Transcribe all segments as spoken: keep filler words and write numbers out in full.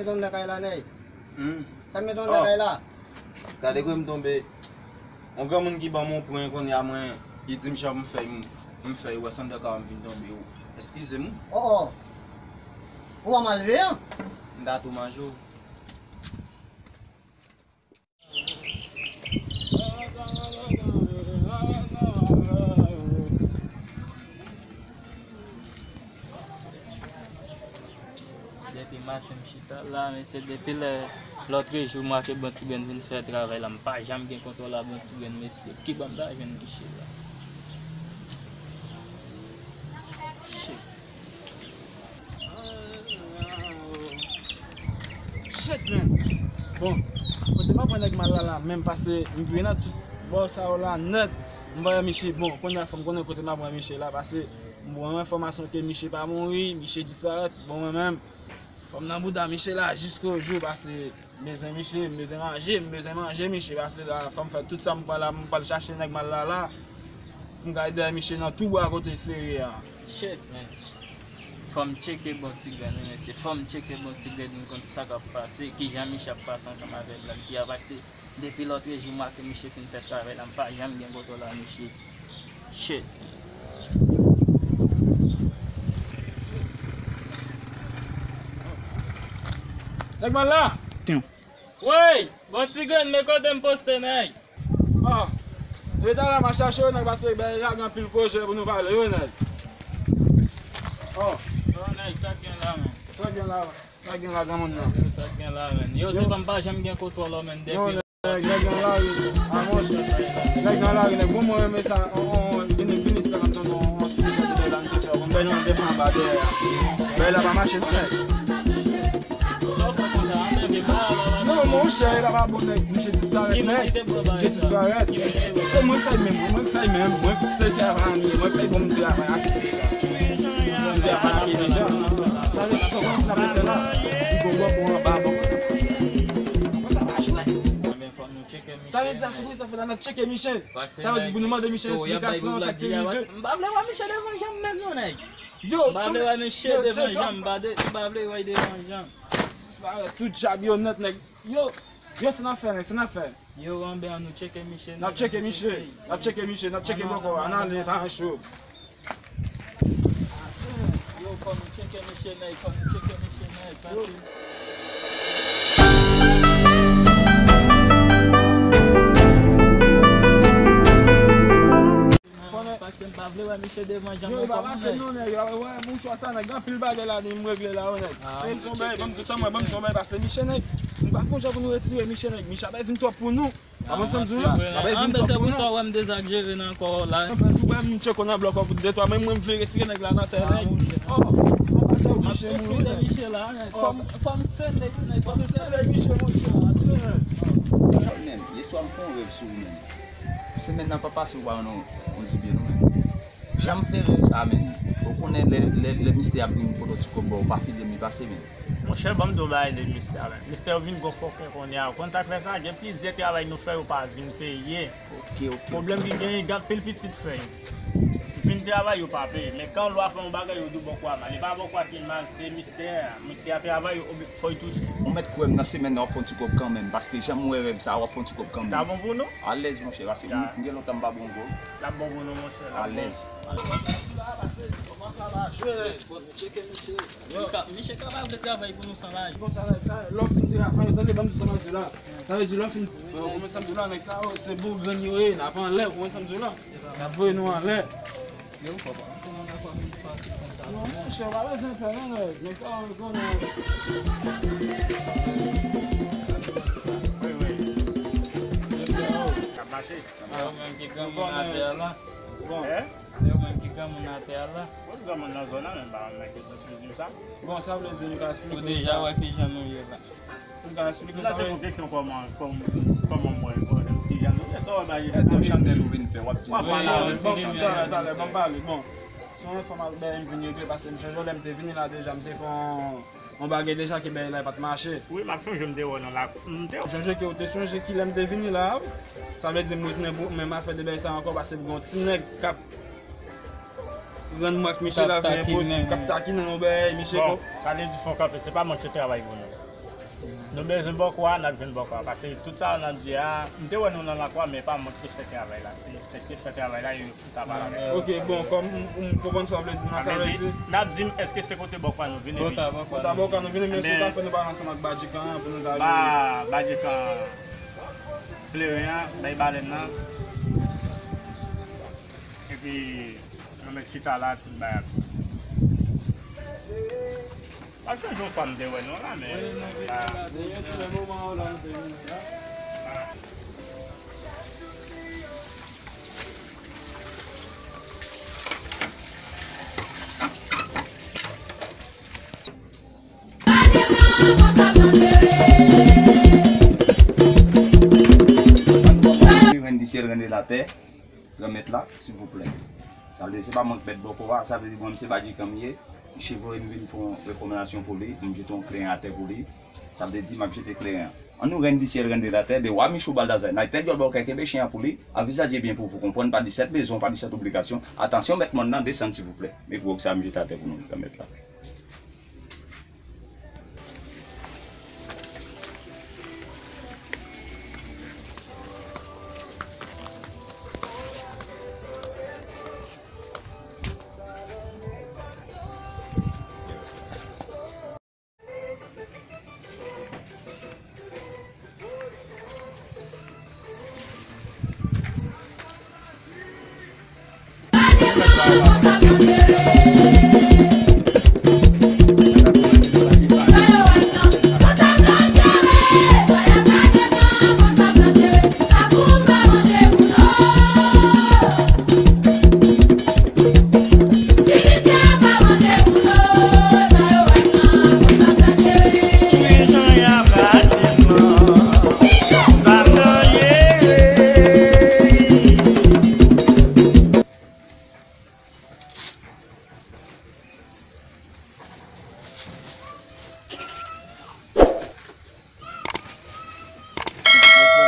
Mete w nan kay la, nèg. Hmm. Sa mete w nan kay la. Gade kote m tonbe. Yon granmoun ki ban m yon pwen kounye a mwen, li di m jan m fè m, m fè wè Sandra ka wè m vin tonbe ou. Eskize m wi. Oh, oh. Ou pa mal veye? M ta tou manje w. Depi maten m chita la, mesye, depi lè lòt jou m wè ke Bon Ti Grenn vin fè travay la, m pa janm gen kontwòl a Bon Ti Grenn, mesye. Ki bò m ta jwenn Miche la? Shit. Shit, man. Bon, kote m ap pran nèg mal la, la, menm pase m vire nan tout bò sa yo la nèt. M pa wè Miche. Bon, kounye a fò m konnen kote m ap pran Miche la, pase m pran enfòmasyon ke Miche pa mouri, Miche disparèt. Bon, mwen menm, fò m nan bouda Miche la jiskojou, pase m bezwen Miche, m bezwen manje, m bezwen manje Miche, pase la, fò m fè tout sa m pral la, m pral chache nèg mal la, la, pou m ka al dèyè Miche nan tou bwa kote sere a. Shit, man. Fò m tcheke Bon Ti Grenn, wi, mesye. Fò m tcheke Bon Ti Grenn, m konn sa k ap pase, kijan Miche ap pase ansanm avèk Black G a, pase depi lòt jou m wè ke Miche fin fè travay la, m pa janm gen kontwòl a Miche. Shit. Nèg mal la! Woy! Bon Ti Grenn, men kote m poste, nèg. Ah, rete la, m ap chache w, nèg, pase bèl la gen anpil pwojè pou nou pale, wi, nèg. Oh. Yo, nèg, sa k gen la, men? Sa k gen la, sa k gen la, granmoun nan? Yo, sa k gen la, men? Yo, se pa m pa janm gen kontwòl, men, depi nèg, nèg nan lari, a monchè. Nèg nan lari, nèg, bon, mwen renmen sa. On, on, vini, vini, se la, m ap tann on, on sijè de la, m te fè, on bèl, on te fè anba dèyè a. Bèl la pa mache, non, nèg. Sa w fè konsa, anmède pa la, la. Non, monchè, e pa pa bon, nèg, Miche disparèt, nèg. Miche disparèt. Se mwen k fè menm, mwen k fè menm, mwen se travay, mwen k fè bon travay ak li deja. Mwen travay ak li deja. Sa vle di sa w konnen sa n ap fè la. Li gon bò pou anba, bò konsa pa jwe. Konsa pa jwe. Sa vle di sa, sipriz sa fè la, n ap tcheke Miche. Sa vle di pou nou mande Miche esplikasyon, sa k te rive. M pa vle wè Miche devan je m menm non, nèg. Yo, m pa vle wè Miche devan je m, m pa de, m pa vle wè l devan je m. Disparèt tout djab yo nèt, nèg. Yo, yo, se n ap fè, nèg, se n ap fè. Yo, anben, ann nou tcheke Miche, nèg. N ap tcheke Miche, n ap tcheke Miche, n ap tcheke bòkò a, ann ale, pa cho. Yo, fò nou tcheke Miche, nèg, fò nou tcheke Miche, nèg, pase. Fò nèg. Paske m pa vle wè Miche devan je m ankò, non, nèg. Yo, e pa pase non, nèg. Yo, wè, mouchwa sa, nèg. Gen anpil bagay ladan m regle la, wi, nèg. Ah, ban m ti yon bagay, ban m ti yon bagay, ban m ti yon bagay, pase Miche, nèg. Si n pa fè yon jan pou nou retire Miche, nèg, Miche ap vin twòp pou nou. Konprann sa m di w la? Bagay vin twòp pou nou. Se pou sa w wè m dezagere nan kò w la. Ou wè m tcheke w nan blòkò pou de twa, men mwen m vle retire nèg la nan tè nèg. Oh, m ap soufri de Miche la, nèg. Fò m, fò m sele tou, nèg. Fò m sele Miche, monchè. Menm, yèswa m fè yon rèv sou ou menm. Semèn nan pa pase ou pa nan yon dibyen non menm. Jan m fè rèv sa menm. Ou konnen lè, lè, lè mistè ap vin pote yon ti kòb ba w, ou pa fidèl li pase menm. Monchè, ban m di w bagay de mistè a, men. Mistè yo vin gwo fòkè kounye a. Ou konn sa k fè sa? Gen plizyè travay nou fè, yo pa vin peye. Ok, ok. Pwoblèm ki genyen, gen anpil pitit fèy. Vin travay, yo pa peye. Men kan lwa fè yon bagay, yo di w bòkò a mal. E pa bòkò a ki mal, se mistè a. Mistè a travay, yo obli-, fò y touche. Ou mèt kwè m nan semèn nan, w ap fè yon ti kòb kanmenm. Paske jan m wè rèv sa, w ap fè yon ti kòb kanmenm. Sa bon pou nou? Alèz, monchè, paske m, m gen lontan m pa bon gòl. L ap bon pou nou, monchè, l ap bon. Alèz. Alèz. Kòman sa va, jwe? Fò nou tcheke misye. Yo. Miche ka, Miche ka pa vle travay pou nou san lajan. Bon, sa, sa, lè w fin travay, tande, ban m di sa m ap di w la. Sa vle di lè w fin, euh, kòman sa m di w la, nèg sa yo, se bougrenn yo ye, n ap anlè, kòman sa m di w la. N ap voye nou anlè. Yo, papa. Non, monchè, pa bezwen pè, non, nèg. Nèg sa yo, konnen. Wi, wi. K ap mache. Se ou menm ki granmoun atè a la? Bon. Hein? Se ou menm ki granmoun atè a la? Mwen granmoun nan zòn nan, men m pa konn nan kesyon si w di m sa. Bon, sa vle di nou ka esplike sa. Ou deja wè kijan nou ye la. Nou ka esplike sa. Non, se pou kesyon kòman, kòm-, kòman m wè, kòman, kijan nou ye. Sa w wè bagay. Èske Chanèl ou vin fè, w ap di nou. W ap pale avè m. Bon, talè, talè, ban m pale. Bon, se yon enfòmasyon m vin regle, paske m chonje lè m te vini la deja, m te fè yon yon bagay deja ke bagay la pa t mache. Wi, m ap chonje m te wè w nan lakou. M te. Ou chonje ke, ou te chonje kilè m te vini la a, wi. Sa vle di m ret nan pou menm afè de bagay sa ankò, paske m gen yon ti nèg k ap rann mwen ak Miche la vin enposib, k ap takinen nou bagay, Miche. Bon, sa vle di fò kanpe, se pa mwen ki travay pou nou. Nou bezwen bòkò a, n ap jwenn bòkò a. Paske tout sa n ap di a, m te wè nou nan lakou a, men pa mwen ki te fè travay la. Se Esther ki te fè travay la, e m ta pale avèk yo. Ok, bon, kòm m, m konprann sa w vle di nan, sa vle di, n ap di m èske se kote bòkò a nou vin epi. Bòkò a, bòkò a nou vin, men se ta fè nou pale ansanm ak Badjikan an pou nou ta jwenn. Ba Badjikan kleren an, bay balèn nan. Epi, nou mèt chita la, tout bagay ap. Pa chanje yon fwa m te wè nou la, men. Reine du ciel, reine de la terre. Granmèt la, silvouplè. Sa vle di se pa mwen k mèt bòkò a, sa vle di mwen menm se Badjikan m ye. Misye voye m vin fè yon rekòmandasyon pou li, m jete yon kleren atè pou li. Sa vle di m ap jete kleren an. An nou reine du ciel, reine de la terre, le roi Michou Balthazar. N a tèt dyòl bòkò kenbe chen an pou li, envisagez bien pour vous comprendre, pas de cette maison, pas de cette obligation. Atansyon mèt mòn nan, desann silvouplè. Mikwo sa m jete atè pou nou, granmèt la.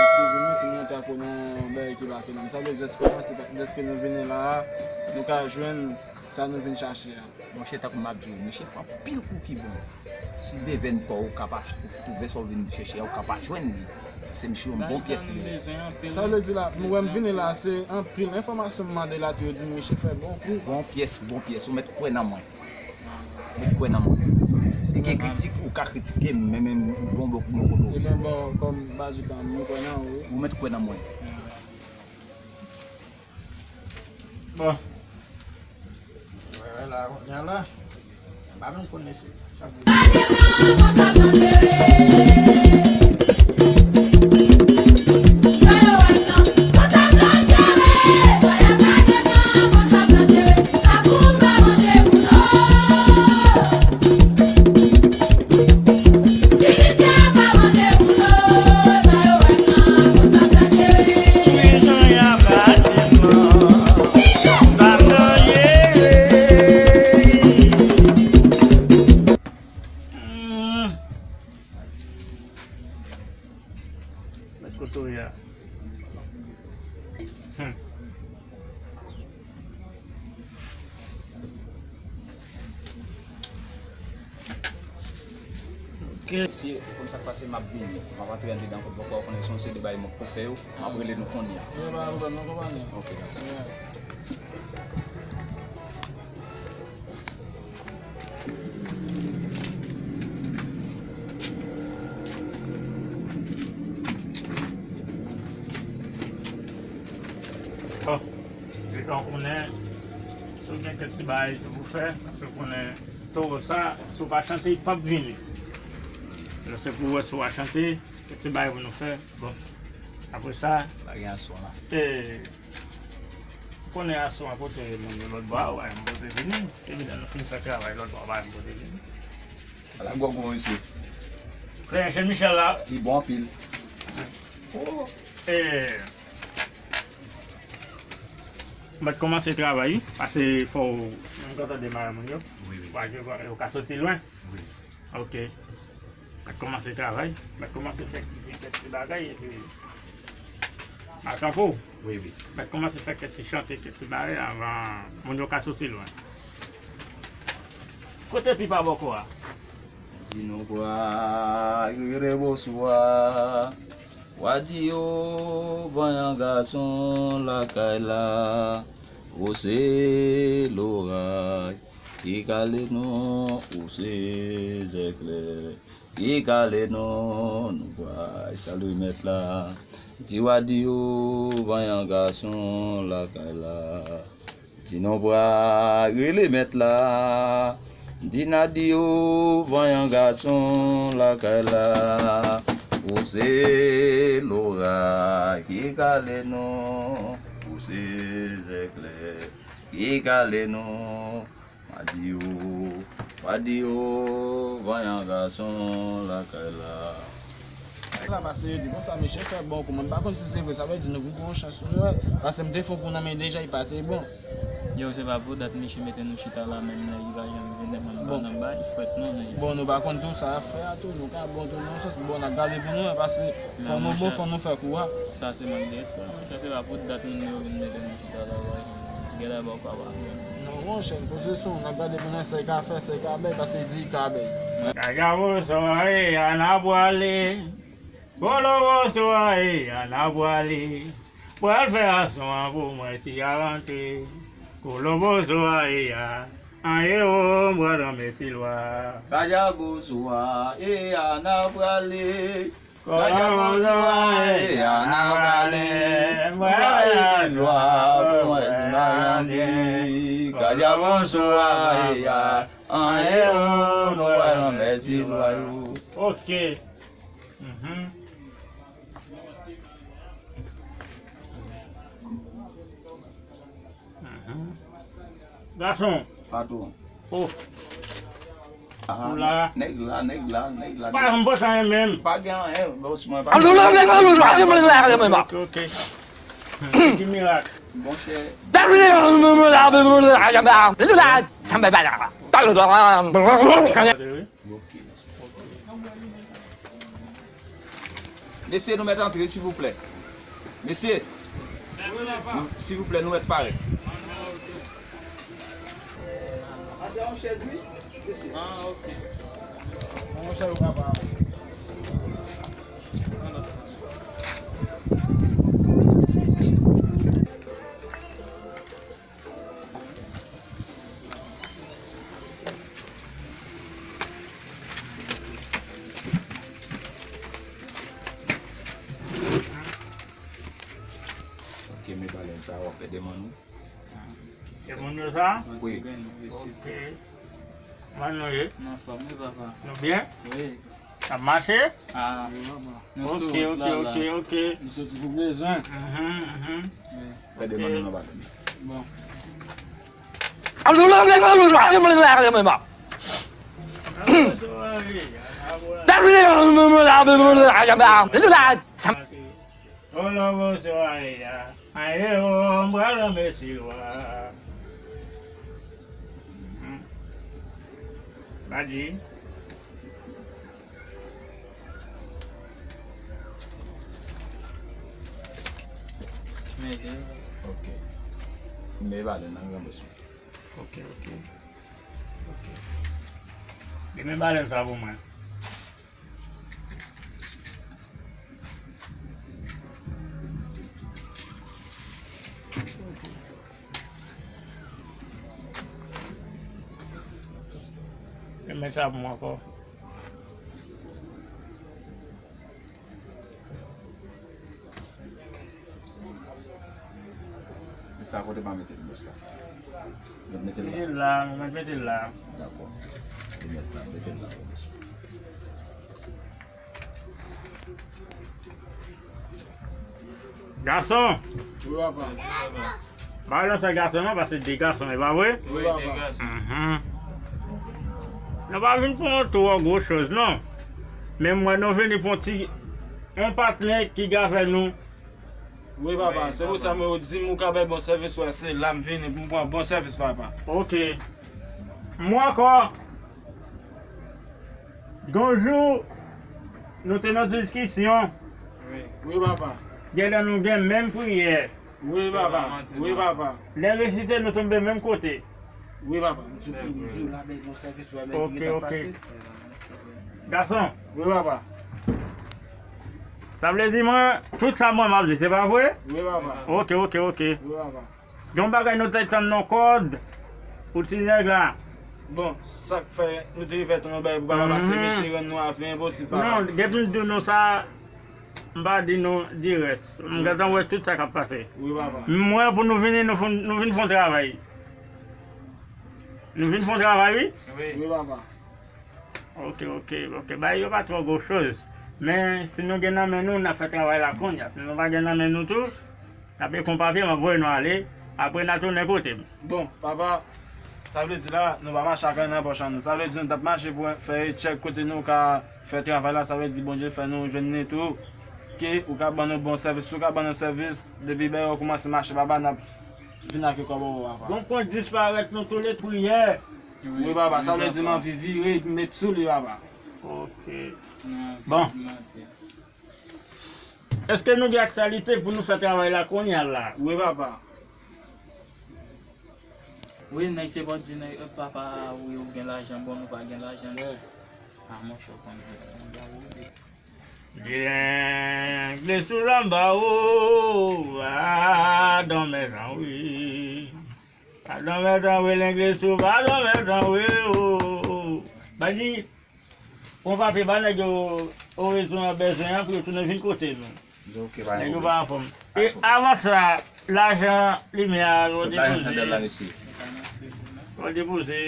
Eskize m, si m rantre ak ou nan yon bagay ki pa ki nòm. Sa vle di, èske w panse, dèske nou vini la a, nou ka jwenn sa nou vin chache a? Monchè, tankou m ap di w, misye fè anpil kou ki bon. Si devèn pa w, ou ka pa twouve sa w vin chèche a, ou ka pa jwenn li. Se misye yon bon pyès li ye. Sa vle di la, m wè m vini la, se anpil enfòmasyon m mande la tou, yo di m misye fè bon kou. Bon pyès, bon pyès, ou mèt kwè nan mwen. Ou mèt kwè nan mwen. Si gen kritik, ou ka kritike m, men, men m gon bò pou mwen kote w ye. Ebyen, bon, kòm Badjikan, mwen kwè nan ou, wi. Ou mèt kwè nan mwen. Bon. Wè, wè, la, kounye a la. M pa menm konn mesye. Mèt kote w ye a. Hmm. Ok. Si ou konn sa k pase, m ap vini. M ap antre anndedan kot bòkò a, ou konnen se yon seri de bagay mwen poko fè yo. M ap rele nou kounye a. Yo, pa pwoblèm, non, konpani. Ok, dakò. Yeah. Bon, deja w konnen, si w gen kèk ti bagay pou fè, paske w konnen towo sa, si w pa chante, li p ap vini. Lè se pou w wè si w a chante, kèk ti bagay pou nou fè. Bon, apre sa, pa gen aswè la. E, konnen aswè a kote moun yo lòt bò a, w a m pote vini. Epi lè nou fin fè travay lòt bò a, w a m pote vini. Ala gwo gwo mesye. Frè Jean Michel la. Li bon anpil. Oh, e, m mèt kòmanse travay, wi, paske fò w, m kontan demare moun yo. Wi, wi. Paske yo ka soti lwen. Wi. Ok. Mèt kòmanse travay, mèt kòmanse fè di kèk ti bagay, epi, a tankou. Wi, wi. Mèt kòmanse fè kèk ti chante, kèk ti bagay, avan moun yo ka soti lwen. Kote pipa bòkò a? Di nou bra, rele bonswa. W a di yo, vanyan gason lakay la. Ou se loray ki kale nou, ou se zèklè ki kale nou, nou pral salye mèt la. Di w a di yo, vanyan gason lakay la. Di nou pral rele mèt la. Di n a di yo, vanyan gason lakay la. Ou se loray ki kale nou, ou se zèklè ki kale nou. W a di yo, w a di yo, vanyan gason lakay la. La pase yo di konsa, mesye fè bon kou, mwen m pa konn si se vre, sa vle di nou vin pran yon chans nou wè, paske m te fè yon kou nan men deja, li pa te bon. Yo, se pa pou dat misye mete nou chita la, menm nèg li pa janm vin, nèg mwen nou pa nan bay, frèt non, nèg. Bon, nou pa konn tou sa y ap fè a tou, nou ka bon tou nan yon sans, bon, n ap gade pou nou wè, paske fò nou bon, fò nou fè kou a. Sa se mank de respè, monchè, se pa pou dat moun yo vin mete nou chita la, wè. Genlè bò pa wè. Non, monchè, poze son, n ap gade pou nou wè sa y ka fè, sa y ka bay, paske di y ka bay. Kajabonso a, e a n a pwale. Koloboso a, e a n a pwale. Pral fè ason an pou mwen si a rantre. Koloboso a, e a, an e o, m pral ranmèsi lwa. Kajabonso a, e a n a pwale. Kajabonso a, e a n a pwale. M pral ranmèsi lwa pou mwen si a rantre. Kajabonso a, e a, an e o, nou pral ranmèsi lwa yo. Ok. Mhm. Mhm. Gason. Patwon. Oh. Ah, ou la. Nèg la, nèg la, nèg la. Pa m pran sa menm. Pa gen anyen, bòs mwen, pa gen anyen. Ok, ok. Ki mirak. Monchè. Mesye, nou mèt antre, silvouplè. Mesye, nou, silvouplè, nou mèt parèt. Antre yon chèz, wi, mesye. Ah, ok. Yon chèz, papa. Ok, men balèn sa w ap fè demann ou. Demann ou sa? Wi. Ok. Kòman nou ye? Anfòm, wi, papa. Nou byen? Wi. Sa mache? Ah, nou sou wout la, la. Ok, ok, ok. Nou soti pou bezwen. Mhm, mhm. Wi. Fè demann nou nan balèn. Bon. Koloboso a, e a, an e o, m pral ranmèsi lwa. Mhm. Badi. Ok. Men balèn nan ranmèsi. Ok, ok. Ok. Li men balèn sa pou mwen. Li men sa pou mwen ankò. E sa kote pa mete l bòs la? Mete l la. Mete l la, mwen mete l la. Dakò. Li mèt la, mete l la bòs. Gason! Wi, papa. Pa nan sa gason non, paske de gason, e pa vre? Wi, papa. Mhm. Nou pa vin pou yon twò gwo choz non. Men mwen nou vini pou yon ti, yon patnè ki ka fè nou. Wi, papa, se pou sa mwen di m ou ka bay bon sèvis, wè, se la m vini pou m pran bon sèvis, papa. Ok. Mwen ankò, gon jou, nou te nan diskisyon. Wi, wi, papa. Genlè nou gen menm priyè. Wi, papa. Wi, papa. Lè resite, nou tonbe menm kote. Wi, papa. M di w, m di w, la bay bon sèvis, wè, men ki gentan pase. Ok, ok. Gason. Wi, papa. Sa vle di mwen, tout sa mwen m ap di, se pa vre? Wi, papa. Ok, ok, ok. Wi, papa. Gen yon bagay nou te tann nan kòd pou ti nèg la. Bon, sa k fè nou te rive tann yon bagay pou papa, paske mesye rann nou avi enposib, papa. Non, depi m di nou sa, m pa di nou di rès. M gentan wè tout sa k ap pase. Wi, papa. M wè pou nou vini, nou fon-, nou vin fè yon travay. Nou vin fè yon travay, wi. Wi, papa. Ok, ok, ok. Bagay yo pa twò gwo choz. Men, si nou gen nan men nou, n ap fè travay la kounye a. Si nou pa gen nan men nou tou, n ap ekri yon papye, m ap voye nou ale. Apre, n a tounen kote m. Bon, papa, sa vle di la, nou pa mache ak anyen nan pòch an nou. Sa vle di nou t ap mache pou fè tchèk kote nou ka fè travay la. Sa vle di Bondye fè nou jwenn li tou. Ke ou ka ban nou bon sèvis. Si ou ka ban nou sèvis, depi bagay yo kòmanse mache, papa, n ap vin ak kòb ou, papa. Bon, kont disparèt nou tou le priyè. Wi, papa, sa vle di m anvi vire, met sou li, papa. Ok. Bon. Èske nou gen aktyalite pou nou fè travay la kounye a la? Wi, papa. Wi, nèg se bò di nèg, papa, wi, ou gen lajan, bon, nou pa gen lajan, non. A, monchè, ou konn, ou konn, Gen gle sou lanba o, a, donmèt an wi. A, donmèt an wi, lengle sou pa donmèt an wi o. Bandi, pran papye ba nèg yo, orezon an bezwen an pou yo tounen vin kote nou. Nèg yo pa anfòm. E avan sa, lajan limyè a, yo depoze. Yo depoze.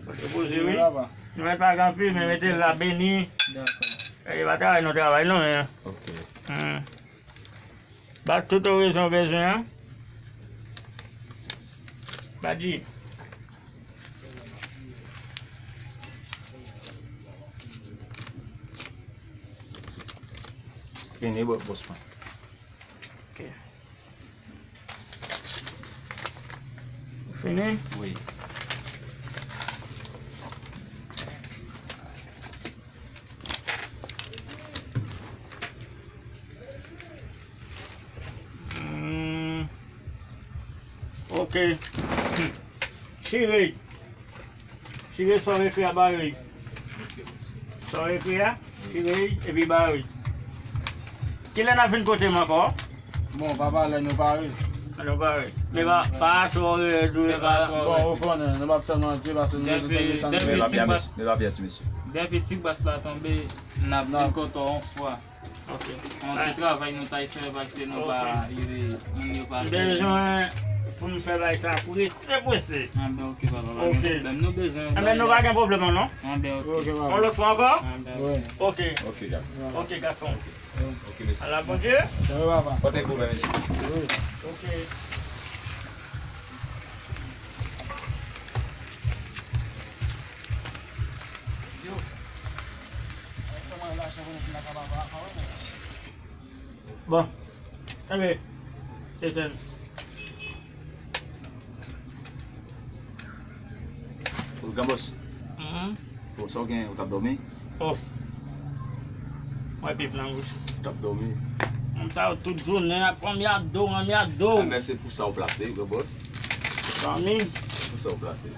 Yo depoze, wi. Nou mèt pa gen anpil, men mete l la beni. E pa travay nou travay, non, men. Hmm. Ba tout orezon bezwen an. Bandi. Fini, bò-, bòs mwen. Ok. Fini? Wi. Hmm. Ok. Hmm. Chire. Chire sa w ekri a ba yo. Sa w ekri a, chire epi ba yo. Kilè n ap vin kote m ankò? Bon, papa, lè nou pare. Lè nou pare. Men pa, pa aswè, tou lè pa. Bon, ou konnen, nou p ap fè manti, paske nou depi, depi ti bas, depi ti bas la tonbe, n ap vin kote w yon fwa. Ok. Yon ti travay nou t al fè, paske nou pa rive, moun yo pa vini. Bezwen pou nou fè bagay sa prese, prese. Anben, ok, papa, pa gen pwoblèm. Nou bezwen. Anben, nou pa gen pwoblèm, non? Anben, ok. Ok, papa. Yon lòt fwa ankò? Anben, ok. Ok. Ok, gason. Ok, mesye. Ala Bondye. Pote pou mwen, mesye. Ok. Bon. Enben, se tèl. Ou, Granbòs. Mhm. Bon, sa w gen, ou t ap dòmi? Oh. Mwen pip nan bouch. T ap dòmi. Moun sa yo tout jounen ap ranmyado, ranmyado. Enben, se pou sa w plase, Granbòs. Zanmi. Se pou sa w plase.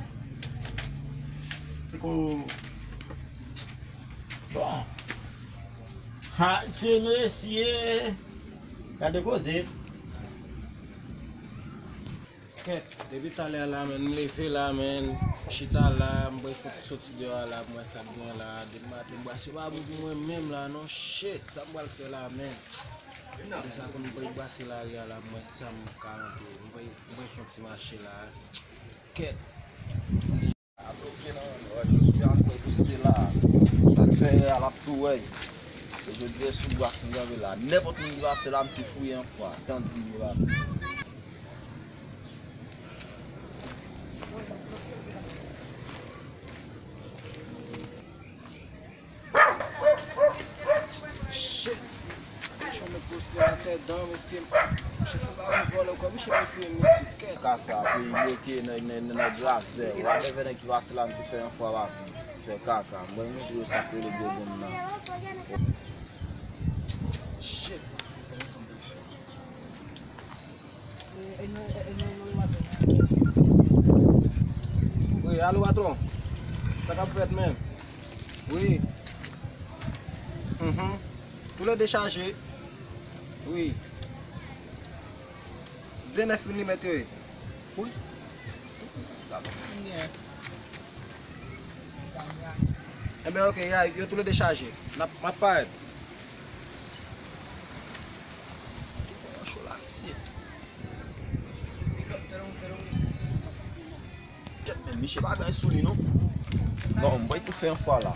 Bon. Ha, Dye mesye. Gade koze. Kèt, depi talè a la, menn, m leve la, menn, m chita la, m bay fòt soti deyò a la, m wè sa k gen la, depi maten, m brase pa bon pou mwen menm la, non, shit, sa m pral fè la, menn. Depi sa konn m bay brase lari a la, m wè sa m ka rantre, m bay, m bay fè yon ti mache la, kèt. Ap bloke nan men mwen, jodi a, mwen poste la. Sa k fè a l ap tou wè. E jodi a, sou bwa Senjanvye la. Nenpòt moun ki pase la, m tou fouye yon fwa. Tandi m yo la. Shit. Chonm poste atè dan, mesye. Chèf pa vin vòlè, kòm chèf fouye, mesye. Kèt. Kaka sa, peyi bloke, nèg, nèg, nèg, nèg lazè. Whatever nèg ki pase la, m tou fè yon fwa pa fè kaka. Mwen montre yo sa k rele gwo gonm nan. Shit. Wi, alo, patwon. Sa k ap fèt, menm? Wi. Mhm. Toulède chaje. Wi. De nèf milimèt yo ye. Wi. Enben, ok, ya, yo toulède chaje. N ap, m ap parèt. Cho la, mesye. Kèt, men misye pa gen sou li, non. Non, m bay tou fè yon fwa la.